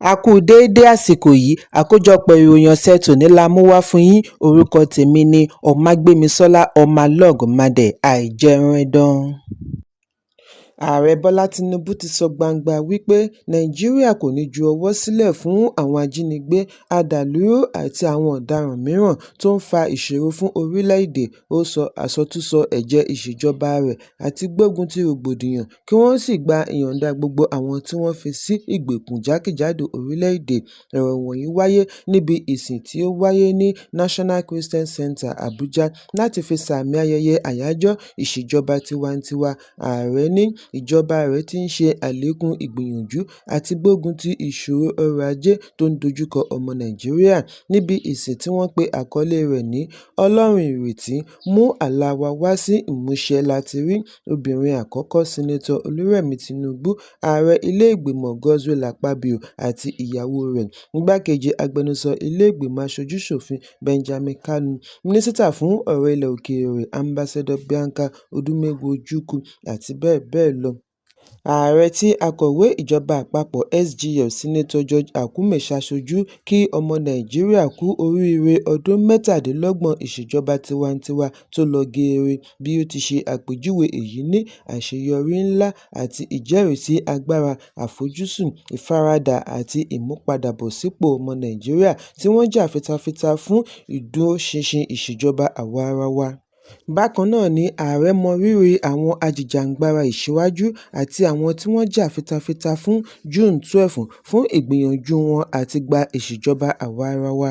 A kú déédé àsìkò yìí. Àkójọpọ̀ ìròyìn ọ̀sẹ̀ tòní la mú wá fún yín. Orúkọ tèmi ni Ọmágbémisọ́lá ọmọlọ́gọ̀mádé àìjẹunẹdàn. Ààrẹ Bọ́lá Tínúbù ti sọ gbangba wípé Nàìjíríà kò ní ju ọwọ́ sílẹ̀ fún àwọn ajínigbé, adàlúrú àti àwọn ọ̀daràn mìíràn tó ń fa ìṣòro fún orílẹ̀-èdè. Ó sọ àsọtúnsọ ẹ̀jẹ́ ìṣèjọba rẹ̀ àti gbógun ti rògbòdìyàn kí wọ́n sì gba ìyọ̀ǹda gbogbo àwọn tí wọ́n fi sí ìgbèkùn jákèjádò orílẹ̀-èdè. Ọ̀rọ̀ wọ̀nyí wáyé níbi ìsìn tí ó wáyé ní National Christian Centre, Abuja, láti fi sààmì ayẹyẹ àyájọ́ ìṣèjọba tiwantiwa. Ààrẹ ní ìjọba rẹ̀ ti ń ṣe àlékún ìgbìyànjú àti gbógun ti ìṣòro ọrọ̀ ajé tó ń dojúkọ ọmọ Nàìjíríà. Níbi ìsìn tí wọ́n pe àkọlé rẹ̀ ní "Ọlọ́run Ìrètí, Mú Àlá Wa Wá sí Ìmúṣẹ" láti rí obìnrin àkọ́kọ́ Senator Olúrẹ̀mí Tinubu, Ààrẹ ilé ìgbìmọ̀ Godswill Akpabio àti ìyàwó rẹ̀, Igbákejì agbẹnusọ ilé ìgbìmọ̀ aṣojú-ṣòfin Benjamin Kalu, Mínísítà fún ọ̀rọ̀ ilẹ̀ òkèèrè Ambassador Bianca Odumegwu Ojukwu àti bẹ́ẹ̀ bẹ́ẹ̀ lọ. Ààrẹ tí Akọ̀wé Ìjọba Àpapọ̀ SGF, Senator George Akume ṣaṣojú, kí ọmọ Nàìjíríà kú oríire ọdún 37 ìṣèjọba tiwantiwa tó lọ geere, bí ó ti ṣe àpèjúwe èyí ní àṣeyọrí ńlá àti ìjẹ́ríìsí agbára àfojúsùn, ìfaradà àti ìmúpadàbọ̀sípò ọmọ Nàìjíríà tí wọ́n jà fitafita fún ìdúróṣinṣin ìṣèjọba àwa-arawa. Bákan náà ni ààrẹ mọ rírì àwọn ajìjàǹgbara ìṣíwájú àti àwọn tí wọ́n jà fitafita fún June 12 fún ìgbìyànjú wọn àti gba ìṣèjọba àwa-arawa.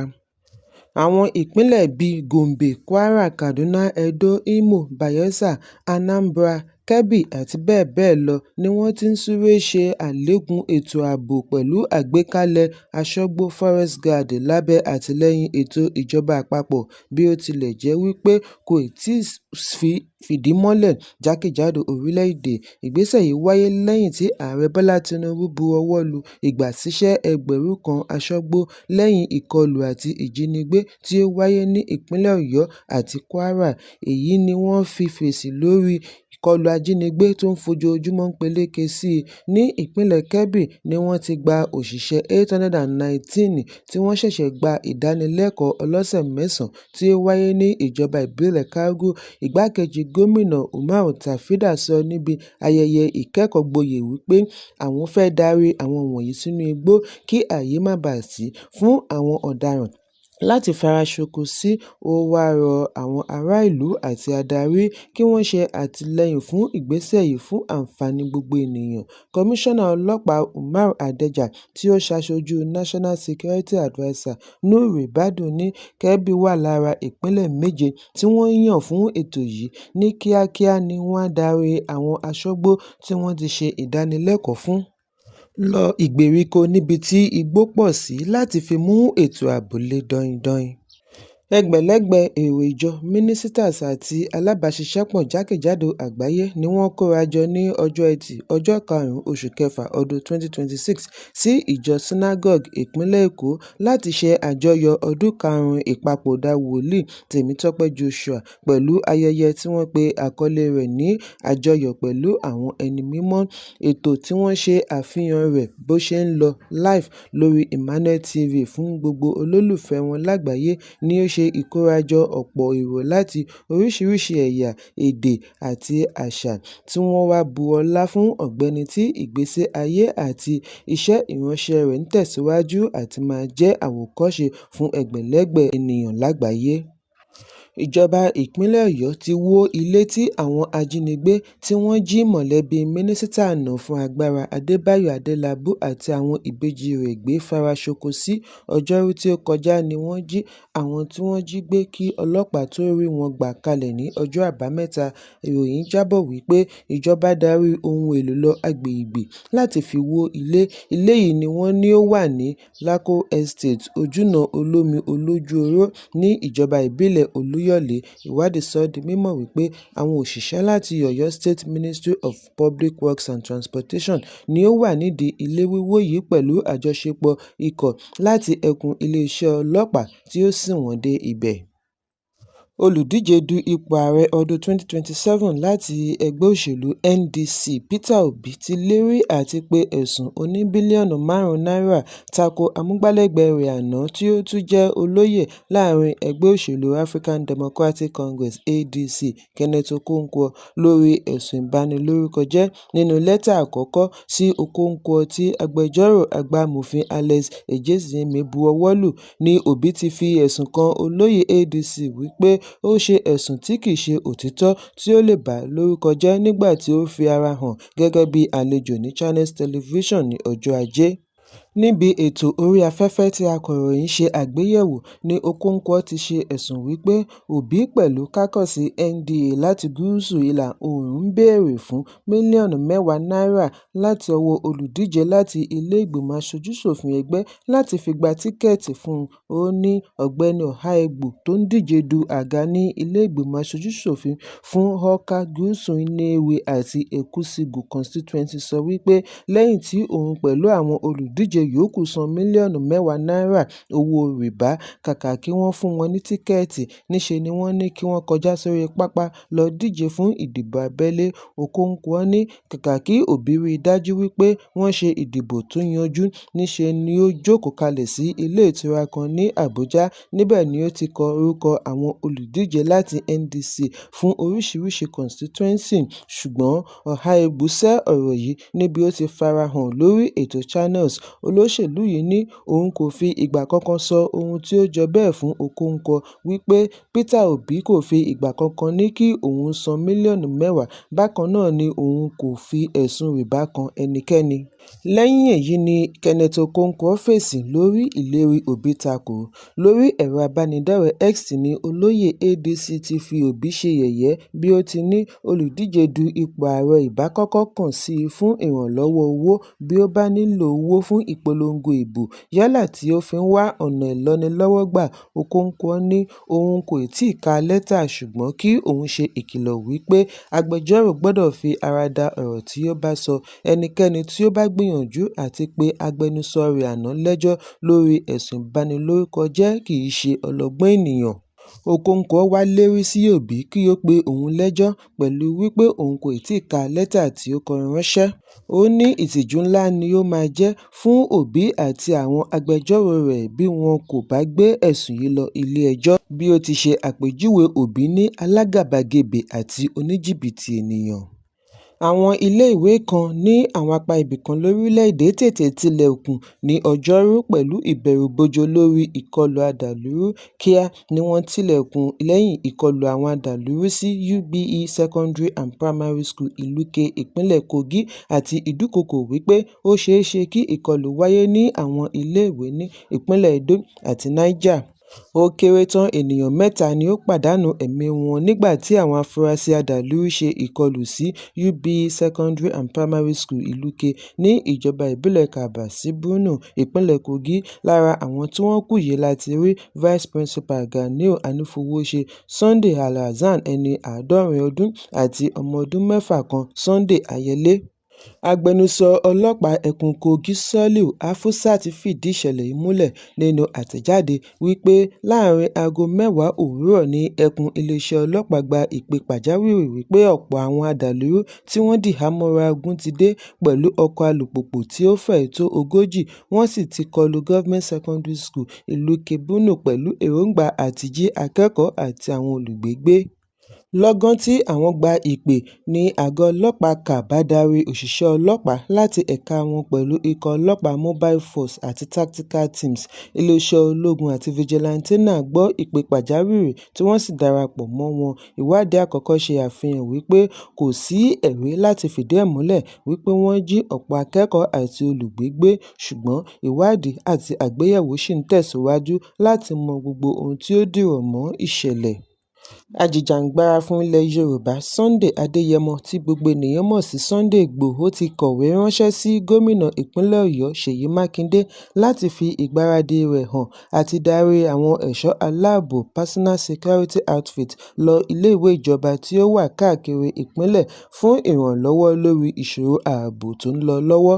Àwọn ìpínlẹ̀ bíi Gombe, Kwara, Kaduna, Edo, Imo, Bayelsa, Anambra, Kebbi àti bẹ́ẹ̀ bẹ́ẹ̀ lọ ni wọ́n ti ń súré ṣe àlékún ètò ààbò pẹ̀lú àgbékalẹ̀ aṣọ́gbó "forest guard" lábẹ́ àtìlẹ́yìn ètò ìjọba àpapọ̀, bí ó tilẹ̀ jẹ́ wípé kò tíì fìdí múlẹ̀ jákèjádò orílẹ̀-èdè. Ìgbésẹ̀ yìí wáyé lẹ́yìn tí Ààrẹ Bọ́lá Tinubu bu ọwọ́ lu ìgbasíṣẹ́ 1,000 aṣọ́gbó lẹ́yìn ìkọlù àti ìjínigbé tí ó wáyé ní ìpínlẹ̀ Ọ̀yọ́ àti Kwara. Èyí ni wọ́n fi fèsì lórí ìkọlù ajínigbé tó ń fojoojúmọ́ peléke sí i. Ní ìpínlẹ̀ Kebbi ni wọ́n ti gba òṣìṣẹ́ 819 tí wọ́n ṣẹ̀ṣẹ̀ gba ìdánilẹ́kọ̀ọ́ ọlọ́sẹ̀ mẹ́sàn-án tí ó wáyé ní ìjọba ìbílẹ̀ Kargu. Igbákejì gómìnà Umaru Tafida sọ níbi ayẹyẹ ìkẹ́kọ̀ọ́gboyè wípé àwọn fẹ́ darí àwọn wọ̀nyí sínú igbó kí ààyè má baà sí fún àwọn ọ̀daràn láti fara ṣoko sí. Ó wáá rọ àwọn ará ìlú àti adarí kí wọ́n ṣe àtìlẹ́yìn fún ìgbésẹ̀ yìí fún àǹfààní gbogbo ènìyàn. Kọmíṣánná Ọlọ́pàá Umar Hadejia tí ó ṣaṣojú National Security Adviser Nuhu Ribadu ní Kebbi wà lára ìpínlẹ̀ méje tí wọ́n yàn fún ètò yìí. Ní kíákíá ni wọ́n á darí àwọn aṣọ́gbó tí wọ́n ti ṣe ìdánilẹ́kọ̀ọ́ fún lọ ìgbèríko níbi tí igbó pọ̀ sí láti fi mú ètò ààbò le danin-danin. Ẹgbẹ̀lẹ́gbẹ̀ èrò ìjọ, ministers àti alábàáṣiṣẹ́pọ̀ jákèjádò àgbáyé ni wọ́n kóra jọ ní ọjọ́ Ẹtì, ọjọ́ 5 oṣù kẹfà ọdún 2026 sí Ìjọ Synagogue ìpínlẹ̀ Èkó láti ṣe àjọyọ̀ ọdún karùn-ún ìpapòdà Wòlíì Tèmítọ́pẹ́ Joshua pẹ̀lú ayẹyẹ tí wọ́n pe àkọlé rẹ̀ ní "Àjọyọ̀ Pẹ̀lú Àwọn Ẹni Mímọ́". Ètò tí wọ́n ṣe àfihàn rẹ̀ bó ṣe ń lọ live lórí Emmanuel TV fún gbogbo olólùfẹ́ẹ wọn lágbàáyé ni ó ṣe ìkórajọ ọ̀pọ̀ èrò láti oríṣiríṣi ẹ̀yà, èdè àti àṣà tí wọ́n wá bu ọlá fún ọ̀gbẹ́ni tí ìgbésí ayé àti iṣẹ́ ìránṣẹ́ẹ rẹ̀ ń tẹ̀síwájú àti máa jẹ́ àwòkọ́ṣe fún ẹgbẹ̀lẹ́gbẹ̀ ènìyàn lágbàáyé. Ìjọba ìpínlẹ̀ Ọ̀yọ́ ti wó ilé tí àwọn ajínigbé tí wọ́n jí mọ̀lẹ́bí Mínísítà àná fún Agbára Adébáyọ̀ Adélábù àti àwọn ìbejì rẹ̀ gbé fara ṣoko sí. Ọjọ́rú tí ó kọjá ni wọ́n jí àwọn tí wọ́n jí gbé kí ọlọ́pàá tóó rí wọn gbà kalẹ̀ ní ọjọ́ Àbámẹ́ta. Ìròyìn jábọ̀ wípé ìjọba darí ohun èlò lọ agbègbè láti fi wó ilé. Ilé yìí ni wọ́n ní ó wà ní Laco Estate, Ojúnà Olómi-Olójúoró ní ìjọba ìbílẹ̀ Olúyọ̀lé. Ìwádìí sọ ọ́ di mímọ̀ wípé àwọn òṣìṣẹ́ láti Ọ̀yọ́ State Ministry of Public Works and Transportation ni ó wà nídìí ilé wíwó yìí pẹ̀lú àjọṣepọ̀ ikọ̀ láti ẹkùn iléeṣẹ́ ọlọ́pàá tí ó sìn wọ́n dé ibẹ̀. Olùdíje du ipò ààrẹ ọdún 2027 láti ẹgbẹ́ òṣèlú NDC, Peter Obi, ti lérí àti pe ẹ̀sùn oní bílíọ̀nù 5 náírà tako amúgbálẹ́gbẹ̀ẹ́ rẹ̀ àná tí ó tún jẹ́ olóyè láàrin ẹgbẹ́ òṣèlú African Democratic Congress (ADC), Kenneth Okonkwo, lórí ẹ̀sùn ìbanilórúkọjẹ́. Nínú lẹ́tà àkọ́kọ́ sí Okonkwo tí agbẹjọ́rò àgbà Amòfin Alex Ejesieme bu ọwọ́ lù, ní Obi ti fi ẹ̀sùn kan olóyè ADC wípé ó ṣe ẹ̀sùn tí kìí ṣe òtítọ́ tí ó lè bà á lórúkọ jẹ́ nígbà tí ó fi ara hàn gẹ́gẹ́ bí àlejò ní Channels Television ní ọjọ́ Ajé. Níbi ètò orí afẹ́fẹ́ tí akọ̀ròyìn ṣe àgbéyẹ̀wò ní Okonkwo ti ṣe ẹ̀sùn wípé Obi pẹ̀lú kákọ́ọ̀sì NDA láti Gúúsù Ìlà-Oòrùn ń béèrè fún mílíọ̀nù 10 náírà láti ọwọ́ olùdíje láti ilé ìgbìmọ̀ aṣojú-ṣòfin ẹgbẹ́ láti fi gba tíkẹ́ẹ̀tì fún un. Ó ní Ọ̀gbẹ́ni Ohaegbu tó ń díje du àga ní ilé ìgbìmọ̀ aṣojú-ṣòfin fún Awka Gúúsù Nnewi àti Ekwusigo Constituency sọ wípé lẹ́yìn tí òun pẹ̀lú àwọn olùdíje yòókù san mílíọ̀nù 10 náírà owó rìbá, kàkà kí wọ́n fún wọn ní tíkẹ́ẹ̀tì, níṣe ni wọ́n ní kí wọ́n kọjá sórí pápá lọ díje fún ìdìbò abẹ́lé. Okonkwo ní kàkà kí Obi rí i dájú wípé wọ́n ṣe ìdìbò tó yanjú, níṣe ni ó jókòó kalẹ̀ sí ilé ìtura kan ní Àbújá, níbẹ̀ ni ó ti kọ orúkọ àwọn olùdíje láti NDC fún oríṣiríṣi constituency. Ṣùgbọ́n Ohaegbu sẹ́ ọ̀rọ̀ yìí níbi ó ti farahàn lórí ètò Channels. Olóṣèlú yìí ní òun kò fi ìgbà kankan sọ ohun tí ó jọ bẹ́ẹ̀ fún Okonkwo wípé Peter Obi kò fi ìgbà kankan ní kí òun san mílíọ̀nù 10, bákan náà ni òun kò fi ẹ̀sùn rìbá kan ẹnikẹ́ni. Lẹ́yìn èyí ni Kenneth Okonkwo fèsì lórí ìlérí Obi takò ó. Lórí ẹ̀rọ ìbánidọ́rẹ̀ẹ́ X ní olóyè ADC ti fi Obi ṣe yẹ̀yẹ́ bí ó ti ní olùdíje du ipò ààrẹ ìbá kọ́kọ́ kàn sí i fún ìrànlọ́wọ́ owó bí ó bá nílò owó fún ìpolongo ìbò yálà tí ó fi ń wá ọ̀nà ìlọ́nilọ́wọ́gbà. Okonkwo ní òun kò tíì ka lẹ́tà ṣùgbọ́n kí òun ṣe ìkìlọ̀ wípé agbẹjọ́rò gbọdọ̀ fi ara da ọ̀rọ̀ tí ó bá sọ, ẹnikẹ́ni tí ó bá gbìyànjú àti pe agbẹnusọ rẹ̀ àná lẹ́jọ́ lórí ẹ̀sùn ìbanilórúkọjẹ́ kì í ṣe ọlọ́gbọ́n ènìyàn. Okonkwo wá lérí sí Obi kí ó pe òun lẹ́jọ́ pẹ̀lú wípé òun kò tíì ka lẹ́tà tí ó kọ ránṣẹ́. Ó ní ìtìjú ńlá ni ó máa jẹ́ fún Obi àti àwọn agbẹjọ́ròo rẹ̀ bí wọn kò bá gbé ẹ̀sùn yìí lọ ilé ẹjọ́, bí ó ti ṣe àpèjúwe Obi ní alágàbàgebè àti oníjìbìtì ènìyàn. Àwọn ilé-ìwé kan ní àwọn apá ibìkan lórílẹ̀-èdè tètè tilẹ̀kùn ní Ọjọ́rú pẹ̀lú ìbẹ̀rùbojo lórí ìkọlù adàlúrú. Kíá ni wọ́n tilẹ̀kùn lẹ́yìn ìkọlù àwọn adàlúrú sí UBE Secondary and Primary School, Ìlúkè, ìpínlẹ̀ Kogi àti ìdúnkookò wípé ó ṣeéṣe kí ìkọlù wáyé ní àwọn ilé-ìwé ní ìpínlẹ̀ Edo àti Niger. Ó kéré tán ènìyàn mẹ́ta ni ó pàdánù ẹ̀mí wọn nígbà tí àwọn afurasí adàlúrú ṣe ìkọlù sí UBE Secondary and Primary School, Ìlúkè, ní ìjọba ìbílẹ̀ Kabba sí Borno, ìpínlẹ̀ Kogi. Lára àwọn tí wọ́n kú yìí la ti rí Vice Principal Ganiu Anífowóṣe, Sunday Alhassan ẹni 70 ọdún àti ọmọ ọdún mẹ́fà kan Sunday Ayẹlé. Agbẹnusọ ọlọ́pàá ẹkùn Kogi Soliu Afusat fìdí ìṣẹ̀lẹ̀ yìí múlẹ̀ nínú àtẹ̀jáde wípé láàárín aago 10 òwúrọ̀ ní ẹkùn iléeṣẹ́ ọlọ́pàá gba ìpè pàjáwìrì wípé ọ̀pọ̀ àwọn adàlúrú tí wọ́n dìhámọ́ra ogun ti dé pẹ̀lú ọkọ̀ alùpùpù tí ó fẹ́ẹ̀ tó 40, wọ́n sì ti kọlu Government Secondary School, Ìlúkè Borno pẹ̀lú èròńgbà àti jí akẹ́kọ̀ọ́ àti àwọn olùgbé gbé. Lọ́gán tí àwọn gba ìpè ní àgọ́ ọlọ́pàá Kabba darí òṣìṣẹ́ ọlọ́pàá láti ẹ̀ka wọn pẹ̀lú ikọ̀ ọlọ́pàá Mobile Force àti Tactical Teams. Iléeṣẹ́ ológun àti fijilantànté náà gbọ́ ìpè pàjáwìrì tí wọ́n sì darapọ̀ mọ́ wọn. Ìwádìí àkọ́kọ́ ṣe àfihàn wípé kò sí ẹ̀rí láti fìdí ẹ̀ múlẹ̀ wípé wọ́n jí ọ̀pọ̀ akẹ́kọ̀ọ́ àti olùgbé gbé, ṣùgbọ́n ìwádìí àti àgbéyẹ̀wò ṣì ń tẹ̀síwájú láti mọ gbogbo ohun tí ó dìrọ̀ mọ́ ìṣẹ̀lẹ̀. Ajìjàǹgbara fún ilẹ̀ Yorùbá Sunday Adéyẹmọ tí gbogbo ènìyàn mọ̀ sí Sunday Igboho ti kọ̀wé ránṣẹ́ sí gómìnà ìpínlẹ̀ Ọ̀yọ́ Ṣèyí Mákindé láti fi ìgbáradì rẹ̀ hàn àti darí àwọn ẹ̀ṣọ́ aláàbò Personal Security Outfit lọ iléèwé ìjọba tí ó wà káàkiri ìpínlẹ̀ fún ìrànlọ́wọ́ lórí ìṣòro ààbò tó ń lọ lọ́wọ́.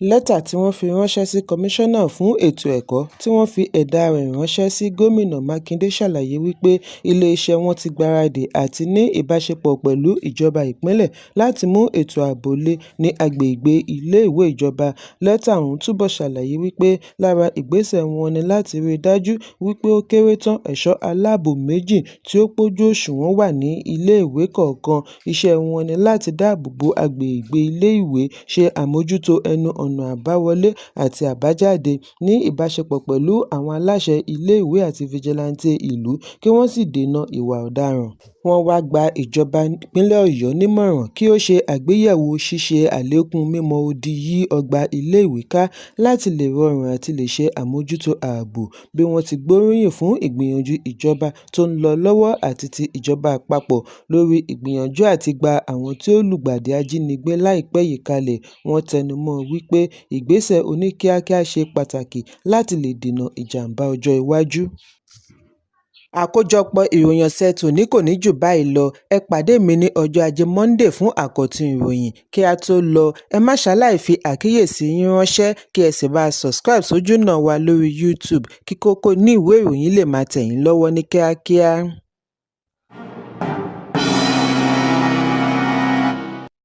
Lẹ́tà tí wọ́n fi ránṣẹ́ sí Komisanna fún ètò ẹ̀kọ́ tí wọ́n fi ẹ̀dà rẹ̀ ránṣẹ́ sí Gómìnà Mákindè ṣàlàyé wípé iléeṣẹ́ wọn ti gbáradì àti ní ìbáṣepọ̀ pẹ̀lú ìjọba ìpínlẹ̀ láti mú ètò ààbò le ní agbègbè iléèwé ìjọba. Lẹ́tà ọ̀hún túbọ̀ ṣàlàyé wípé lára ìgbésẹ̀ wọn ni láti rí i dájú wípé ó kéré tán ẹ̀ṣọ́ aláàbò méjì tí ó pójú òṣùwọ̀n wà ní iléèwé kọ̀ọ̀kan. Iṣẹ́ wọn ni láti dáàbò bo agbègbè iléèwé, ṣe àmójútó ẹnu ọ̀nà àbáwọlé àti àbájáde, ní ìbáṣepọ̀ pẹ̀lú àwọn aláṣẹ iléèwé àti fìjìláńtẹ́ ìlú kí wọ́n sì dènà ìwà ọ̀daràn. Wọ́n wáá gba ìjọba ìpínlẹ̀ Ọ̀yọ́ nímọ̀ràn kí ó ṣe àgbéyẹ̀wò ṣíṣe àlékún mímọ odi yí ọgbà iléèwé ká láti lè rọrùn àti lè ṣe àmójútó ààbò. Bí wọ́n ti gbóríyìn fún ìgbìyànjú ìjọba tó ń lọ lọ́wọ́ àti ti ìjọba àpapọ̀ lórí ìgbìyànjú àti gba àwọn tí ó lùgbàdì ajínigbé láìpẹ́ yìí kalẹ̀, wọ́n tẹnu mọ́ ọn wípé ìgbésẹ̀ oníkíákíá ṣe pàtàkì láti lè dènà ìjàm̀bá ọjọ́ iwájú. Àkójọpọ̀ ìròyìn ọ̀sẹ̀ tòní kò ní jù báyìí lọ. Ẹ pàdé mi ní ọjọ́ Ajé Monde fún àkọ́tún ìròyìn. Kí a tó lọ, ẹ má ṣaláì fi àkíyèsí yín ránṣẹ́ kí ẹ sì bá a subscribe sójúnà wa lórí YouTube kí kókó inú ìwé ìròyìn lè máa tẹ̀ yín lọ́wọ́ ní kíákíá.